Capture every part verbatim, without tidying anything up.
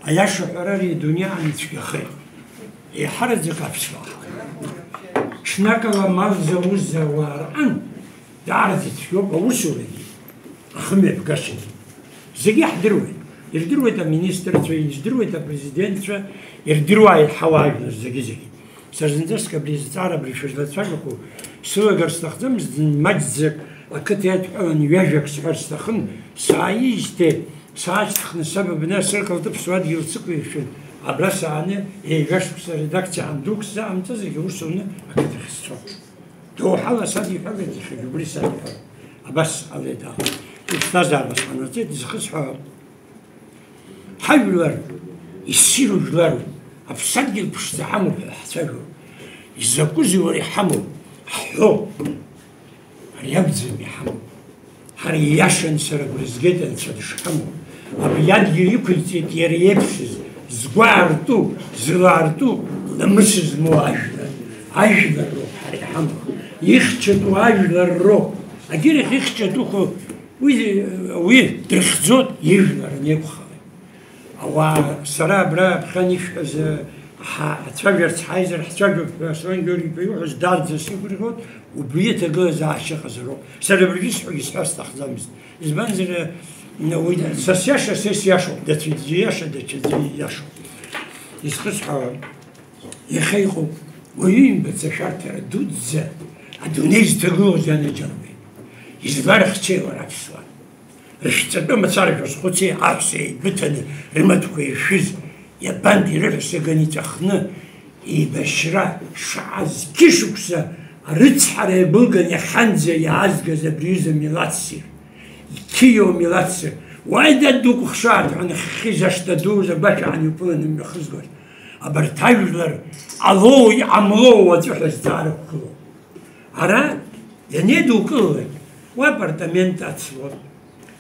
Аиаша ҳәара ари адунеи аан ицәгьахеит. Еиҳараӡак аԥсуаа. Ҽнакала мал зауз ауаа рҟан даараӡа ицәгьоуп аусурагьы, ахымҩаԥгашьагьы. Зегьы иаҳдыруеит. Ирдыруеит аминистрцәа, ирдыруеит апрезидентцәа, ирдыруааит ҳауаажәлар зегьы-зегьы. Сара зынӡаск абри азҵаара абри шәызлацәажәақәоу сылагар сҭахӡамызт, зны маҷӡак ақыҭа иадҳәалан ҩажәак сҳәар сҭахын, сааижьҭеи саашьҭхны саб абна сыркалҭыԥ суадгьыл сықәиршәын, абра сааны еиҩашықәса аредакциа андук сзаамҵазаргьы ус ауны ақыҭахь сцон. Доуҳала садиҳәалеит иахьагьы убри садиҳәалеит. Абас ҟалеит аха. Иԥсҭазаара сҟанаҵеит, изхысҳәаауа. Ҳажәлар иссиру жәларуп, аԥсадгьыл ԥшӡа ҳамоуп ҳәа ҳцәажәо. Изакәызеи уара иҳамоу? Ҳҳәо. Ари акәӡам иҳамоу. Ҳара ииашаны сара агәра згеит Анцәа дышҳамоу. Абри адгьыл иқәиҵеит иара иеиԥшыз, згәы аарту, зыла аарту, ламыс змоу ажәлар. Ажәлар роуп ҳара иҳамоу. Ихьчатәу ажәлар роуп. Агьырахь ихьчатәуқәоу Уи, уи дрыхьӡоит ижәлар анеиқәхалак. Ауаа, сара абра аԥхьан ишәҳәаз, ҳа-, ҳцәажәарц ҳаизар ҳцәажәап ҳәа Аслан Георги-иԥа иуҳәаз дарӡа сигәырӷьоит, убри аҭагылазаашьа ыҟазароуп. Сара абыржәы исҳәогьы сҳәар сҭахӡамызт. Избанзар, уи са сиаша, са исиашоуп, даҽаӡәы ииаша, даҽаӡәы ииашоуп. Изхысҳәаауа, Иахьа иҟоуп уаҩы имбац ашәарҭара дуӡӡа адунеи зҭагылоу анаџьалбеит. Изларыхьчеи уара аԥсуаа? Рышәҵатәы мацара шәазхәыци, аҳәса еибыҭаны рымаҭәақәа иршәыз иабантәи рыҳәса ганы иҵәахны, еибашьра шааз қьышықәса арыцҳара иабылган иахьанӡа иаазгаз абри аҩыза милаҭ ссир, иқьиоу милаҭ ссир, уааи, дад, дукәыхшааит ҳәа нахьхьи зашҭа дуӡӡа агәашә аан иуԥыланы имҩахызгоз. Абарҭ ажәлар ҟалоу, иҟамлоу уаҵәы ҳәа зҵаара ықәгылоуп. Ара ианеидукылалак, уа апартамент ацлон,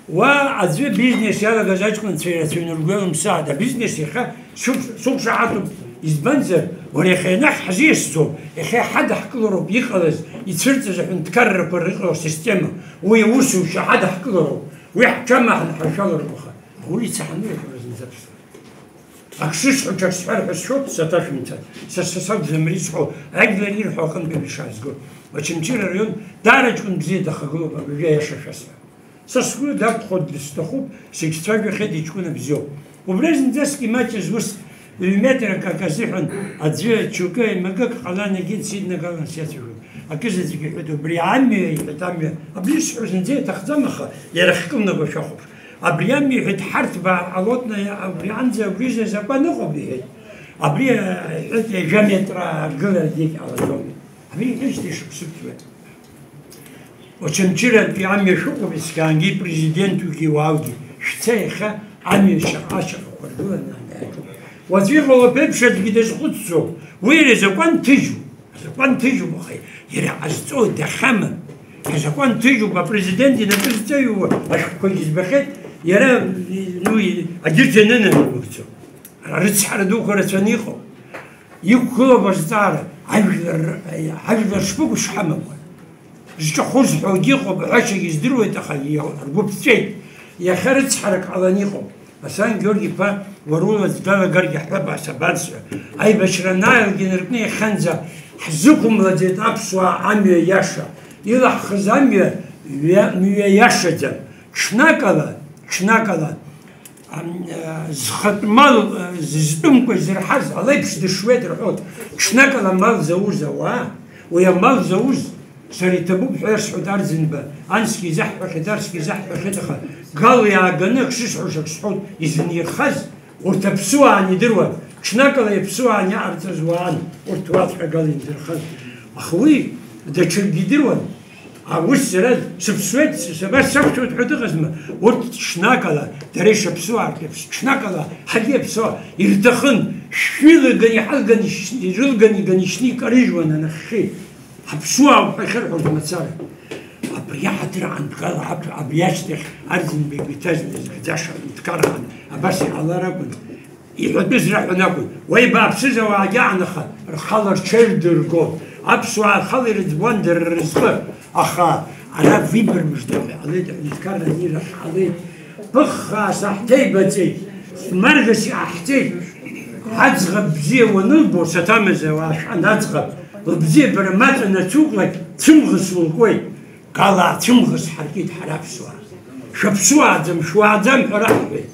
уа аӡәы бизнес иалагаз аҷкәынцәа ирацәаҩны ргәы иалымсааит. Абизнес иахьа суқәш-, суқәшаҳаҭуп. Избанзар, уара иахьа ианахь ҳзиасӡом, иахьа иҳадаҳкылароуп иҟалаз, ицәырҵыз аҳәынҭқаррақәа рыҟоу асистема. Уи аусушьа ҳадаҳкылароуп, уи ҳҽамаҳан ҳаршәалароуп, аха аулица ҳанырҳәара зынӡа ԥсуа. Ак шысҳәо, ҽак сҳәар ҳәа сшәоит, саҭашәымҵан. Са, са сакәӡам ари исҳәо, ажәлар ирҳәо аҟынтәи ишаазго. Очамчыра араион даара ҷкәын бзиа дахагылоуп, абыржәы аиаша шәасҳәап. Са сгәы дақәхоит, дысҭахуп, сегьцәажәахьеит, иҷкәына бзиоуп. Убра зынӡаск имаҷыз ус, ҩ-метрак ак азыҳәан аӡәы џьоукы еимакык ҟалан, егьи дсиднагалан сиацәажәон. Акызаҵәык иҳәеит, убри амҩа, иҳәеит, амҩа. Абри исҳәо зынӡа иаҭахӡам, аха иара ахькылнаго шәахәаԥш. Абри амҩа, иҳәеит, ҳарҭбаа ҟалоит, абри анӡа, абри изы азакәан ыҟоуп, иҳәеит. Абри, иҳәеит, ҩажәа метра аргыларагьы егьҟалаӡом. Абри иҳәеижьҭеи шықәсык ҵуеит. Очамчыратәи амҩа шәыҟоуп, есқьынгьы, президентугьы, уааугьы, шәца иахьа амҩа шьаҟа-шьаҟақәа ргыланы анааиқәтәа. Уаҵәы иҟало аԥеиԥш аӡәгьы дазхәыцӡом. Уи иара изакәан ҭыжьуп. Азакәан ҭыжьуп, аха иара иҟазҵо дахьамам. Азакәан ҭыжьуп, апрезидент инапы зҵаҩуа ашәҟәқәагьы збахьеит, иара, ну, и-, агьырҭ ианынанамыгӡо. Ара рыцҳара дуқәа рацәаны иҟоуп. Иқәгылоуп азҵаара, ажәлар, ажәлар шԥыкәу шҳамақәа? Зҿахәы зҳәогьы ыҟоуп, аҳәашьагьы здыруеит, аха иа-, ргәы ԥҵәеит. Иахьа рыцҳарак ҟаланы иҟоуп. Аслан Георги-иԥа, уара улаӡ далагаргьы ҳҳәап, ас абарҵәҟьа. Аибашьра анааилгьы инаркны иахьанӡа ҳзықәымлаӡеит аԥсуаа амҩа иаша. Илаҳхыз амҩа ҩа-, мҩа иашаӡам. Ҽнакала, ҽнакала, ам, а, зхатә мал, а, зызтәымкәа изырҳаз ала еиԥш дышуеит рҳәоит. Ҽнакала амал зауз ауаа, уи амал зауз Сара иҭабуп ҳәа иасҳәоит Арӡынба, ансгьы изаҳҳәахьеит, арсгьы изаҳҳәахьеит, аха Гал иааганы ак шысҳәо, ак сҳәоит, изынирхаз, урҭ аԥсуаа ан идыруан, ҽнакала иаԥсуаа ан иҟарҵаз уаан, урҭ уаҵәҟьа Гал индырхаз. Аха уи даҽакгьы идыруан. Аус сара сыԥсуеит, сабар сақәшәоит ҳәа дыҟазма? Урҭ ҽнакала, дара ишаԥсуаа ртәы иаԥс-, ҽнакала ҳаргьы иаԥсуаа ирҭахын, шәҩылаган иҳалган ишь-, ирылган иганы ишьны икарыжьуан анахьхьи. Ҳаԥсуаауп ҳәа ахьырҳәоз мацара. Абри аҳаҭыр аанкылара аҭ-, абри ашьҭахь Арӡынба игәы иҭаз назыгӡаша аҳәынҭқарра абас иҟалар акәын. Иҳәатәыз раҳәон акәын. Уа ибааԥсыз ауаагьы аан, аха рхала рҽеирдыргон. Аԥсуаа рхала ирыӡбуан дара рызҟы. Аха ара выбор мыжда ҳәа иҟалеит, аҳәынҭқарра анирахь ҳалеит. Ԥыххаа саҳҭеибаҵеит. Маргас иҟаҳҵеит. Аӡӷаб бзиа уанылбо, саҭамыз ауаа шәан аӡӷаб, лыбзиабара маҵәа нацуклак, цәымӷс улкуеит. Гала цәымӷс ҳаркит ҳара аԥсуаа. Шәаԥсуааӡам, шәуааӡам ҳәа раҳҳәеит.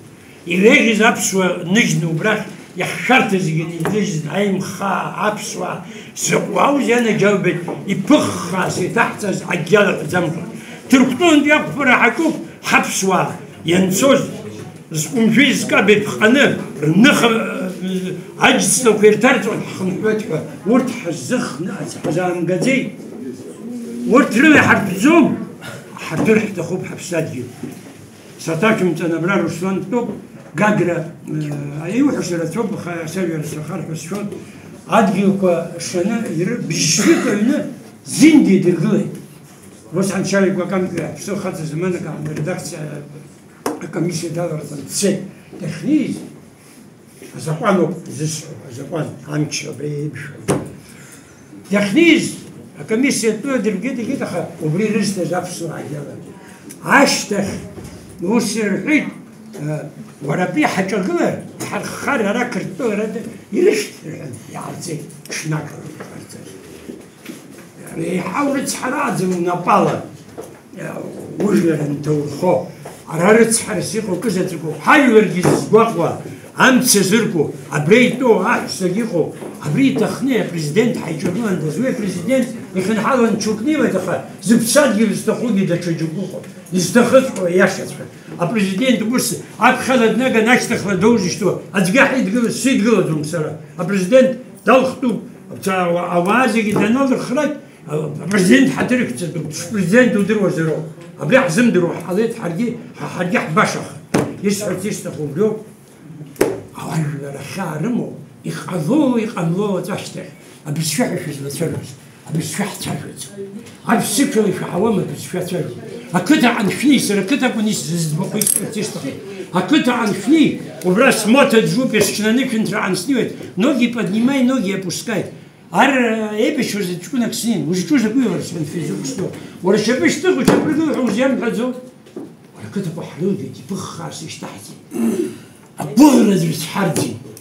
Иреиӷьыз аԥсуа ныжьны убрахь иахшәарҭа зегьы неиҭыжьны, аимхаа, аԥсуаа, закә уааузеи анаџьалбеит, иԥыххаа сеиҭаҳҵаз акгьы алаҳәаӡамкәа. Ҭырқәтәылантә иақәԥара ҳаҿуп ҳаԥсуаа, ианцоз, зҟәымжәи зкаби ԥҟаны, рныха, э, аџьҵлақәа ирҭарҵон, ҳхынҳәуеит ҳәа, урҭ ҳазыхны ҳазаамгаӡеит. Урҭ рыла иҳарҭәӡом, ҳаҭыр ҳҭахуп ҳаԥсадгьыл. Саҭашәымҵан абра Руслан дтәоуп, Гагра, э, иуҳәаша рацәоуп, аха сажәа рацәахар ҳәа сшәон. Адгьылқәа шаны иры-, бжьшьык аҩны зингьы идыргылеит. Ус аншьаҩ гәакамк аԥсуа хаҵа заманак аҟны аредакциа акомиссиа даларҵан дцеит. Дахьнеиз, азакәаноуп изысҳәо, азакәан, амч абри еиԥшәм. Иахьнеиз, акомиссиа атәы дырбгьы-дыргьы, аха убри ирызҭаз аԥсуаагьы ала. Ашьҭахь ус ирҳәеит, э, уара абри ҳаҿагылар, ҳарххар ара Қырҭтәыларада ирышәҭ, рҳәан, иаалҵеит, ҽнак ҟарҵаз. Реиҳау рыцҳарааӡам унапала, э, ужәлар анҭаурхо. Ара рыцҳарас иҟоу акы заҵәык ауп. Ҳажәларгьы зызгәаҟуа, амца зырку, абра итәоу аҳәсагьы ыҟоуп. Абри иҭахны апрезидент ҳаиҿагыландаз, уи апрезидент ихьынҳалан ҽук днеиуеит, аха зыԥсадгьыл зҭахугьы даҽа џьоук ыҟоуп. Изҭахыҵәҟьоу аиашацәа. Апрезидент ус аԥхьала днаган ашьҭахьла доузышьҭуа аӡәгьы ҳидгыла-, сидгылаӡом сара. Апрезидент далхтәуп, ауаа зегьы даналырхрак, Апрезидент ҳаҭыр иқәҵатәуп, шәпрезидент удыруазароуп. Абри ҳзымдыруа ҳҟалеит, ҳаргьы, ҳа-, ҳаргьы ҳбашахеит. Исҳәарц исҭаху убриоуп. Ауаажәлар ахьаа рымоу, иҟало, иҟамло аҵәашьҭахь, абызшәа ҳәа шәызлацәажәоз, абызшәа ҳцәажәаӡом. Аԥсышәала ишәаҳауам абызшәа ацәажәо. Ақыҭа аншәни, сара ақыҭа акәын исзызбахо, исҳәарц исҭаху. Ақыҭа аншәни, убра смоҭа џьоуп, есҽны анышәынҭра анснеиуеит, ноги поднимай, ноги опускай. Ар еибашьуаз ҷкәынак снеин, узҿу закәи уара, сҳәан, физук стәоуп. Уара шьапы шьҭых, учаԥыргыл ҳәа узиамҳәаӡо? Уара ақыҭақәа ҳрылгеит, иԥыххаа сышьҭаҳҵеит. Агәыӷра зрыцҳарӡит.